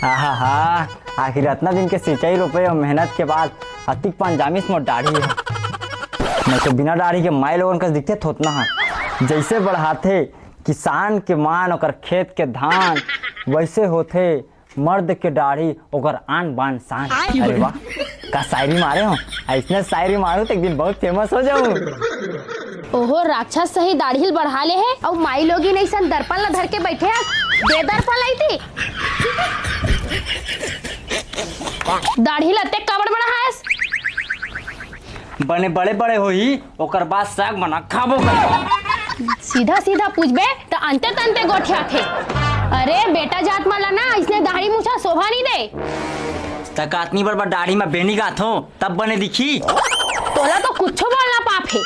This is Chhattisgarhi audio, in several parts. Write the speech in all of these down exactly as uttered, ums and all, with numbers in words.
आहा हा, आखिर अतना दिन के सिंचाई, रोपई अउ मेहनत के बाद अतिक पान जामिस मोर दाढ़ी ह। नहीं तो बिना दाढ़ी के माई लोगन कस दिखथे थोतना ह। जैसे बढ़ाथे किसान के मान, ओकर खेत के धान, वैसे होथे मर्द के दाढ़ी, ओकर आन बान शान। अरे वाह, का शायरी मारे हो। ऐसने शायरी मारू त एक दिन बहुत फेमस हो जाऊं। ओहो, राक्षस सही दाढ़ी ल बढ़ा ले हे, अउ माई लोगिन अइसन दर्पण ल धर के बइठे हस, दे दर्पण लइती। दाढ़ी ल अतेक काबर बढ़ायस? बने बड़े बड़े होही, ओकर बाद साग बना खाबो कर। सीधा सीधा पूछबे त अंते तंते गोठियाथे। अरे बेटा जात मन ला ना अइसने दाढ़ी मुछा शोभा नइ दे। त का अतनी बड़ बड़ दाढ़ी म बेनी गाथो, तब बने दिखी। तोला तो कुछो बोलना पाप हे।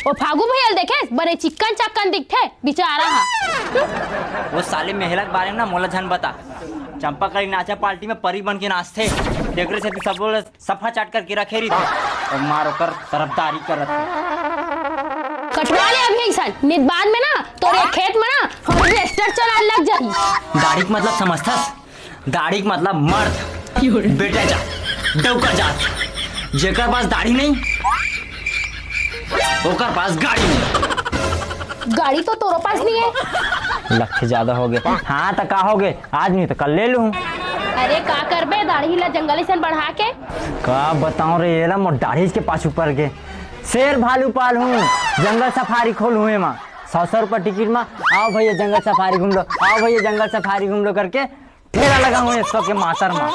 ओ फागू भैया ल देखे, बने चिक्कन चक्कन दिखथे बिचारा हा। वो साले मेहला के बारे में ना मोला झन बता। चंपा कली नाचा पार्टी में परी बन के नाचथे, तेकरे सेती सबो ल सफा चाट करके रखे रहिथे। अउ मार ओकर तरफदारी करत हे। कटवा ले अभी अइसन, नित बाद में ना तोरे खेत में ना हार्वेस्टर चलान लग जाही। दाढ़ी के मतलब समझथस? दाढ़ी के मतलब मर्द, बेटा जात, डौका जात, जेकर पास दाढ़ी नहीं, ओकर पास गाड़ी नहीं। गाड़ी तो तोरो पास नहीं है। लक्ष्य ज्यादा हो गए। हाँ, त का हो गए, आज नहीं त कल ले लूँ। अरे का करबे दाढ़ी ला जंगल अइसन बढ़ा के? का बताऊं रे, एला मोर दाढ़ी के पाछू पड़ गए। शेर भालू पाल हूँ, जंगल सफारी खोल हूँ एमा। सौ सौ रुपये टिकट मा, "आओ भैया जंगल सफारी घूम लो, आओ भैया जंगल सफारी घूम लो" करके ठेला लगा हूँ एक सौ के मातर मा।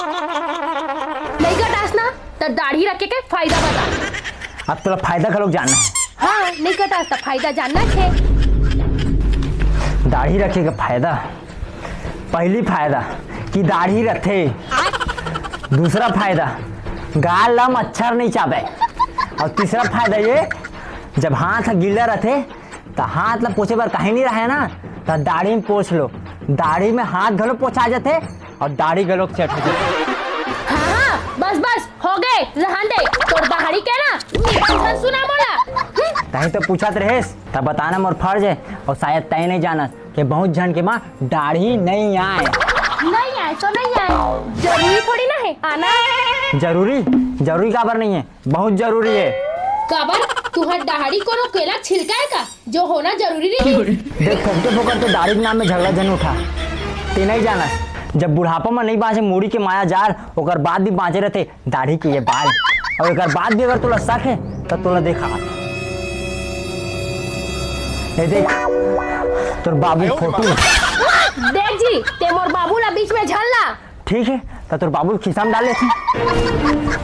नहीं कटास ना, त दाढ़ी रखे के फायदा बता। अब तोला फायदा घलोक जानना है। हाँ, नहीं कटास त फायदा जानना है। दाढ़ी रखे के फायदा, पहली फायदा कि दाढ़ी रथे। दूसरा फायदा, गाल ला मच्छर नहीं चाबे। और तीसरा फायदा ये, जब हाथ ह गीला रथे, त हाथ ला पोछे बर कहीं नहीं रहे ना, त दाढ़ी में पोछ लो। दाढ़ी में हाथ घलो पोछा जाथे और दाढ़ी घलो सेट हो जाथे। हाँ, हाँ, बस, बस, हो गए, रहन दे। तोर दाढ़ी के ना, निबंध सुना मोला। हम्म। तहीं तो पूछत रहेस, त बताना मोर फर्ज है, और शायद तय नहीं जानस कि बहुत झन के माँ दाढ़ी नहीं आए। नहीं आए तो नहीं आए, जरूरी थोड़ी ना है आना। जरूरी? जरूरी काबर नहीं है? बहुत जरूरी है। काबर? तुहर दाढ़ी कोनो केला छिलका है का, जो होना जरूरी नहीं है? देख, फोकटे फोकट तो दाढ़ी के नाम में झगड़ा झन उठा। ते नहीं जाना, जब बुढ़ापा में नहीं बांचे मुड़ी के माया जाल, ओकर बाद भी बांचे रहते दाढ़ी के ये बाल। और एकर बाद भी अगर तोला शक है, तो तोला देखा। ये देख, तोर बाबू फोटो। देख जी, ते मोर बाबू ला बीच में झन ला। ठीक है, त तोर बाबू खिसा में डाल लेथी।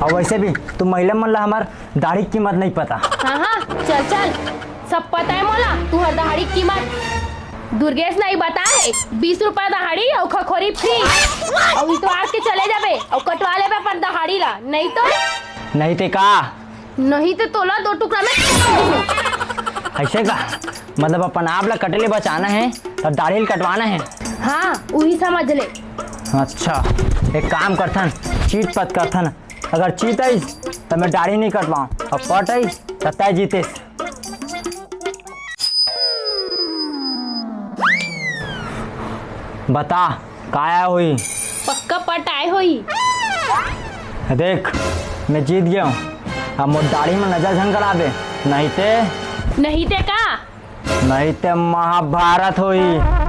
और वैसे भी तू महिला मन ला हमार दाढ़ी की कीमत नहीं पता। हाँ, हाँ, चल, चल, सब पता है मोला, तुहर दाढ़ी की कीमत। दुर्गेश नहीं बता है, बीस रुपया दाढ़ी और खखोरी फ्री। और इतवार के चले जाबे और कटवा लेबे अपन दाढ़ी ला, नहीं तो। नहीं ते का? नहीं तो तोला दो टुकड़ा में। ऐसे का? मतलब अपन आप ला कटे ले बचाना है, तब दाढ़ी ल कटवाना है? हाँ, उही समझ ले। अच्छा, एक काम करथन, चीत पत करथन। अगर चीत आइस, त मैं दाढ़ी नहीं कटवाऊं, और पट आइस, त तय जीतेस। बता, का आय होही? पक्का पट आय होही। देख, मैं जीत गया हूँ। अब मोर दाढ़ी में नजर झन गड़ाबे, नहीं ते। नहीं ते का? नहीं ते महाभारत होही।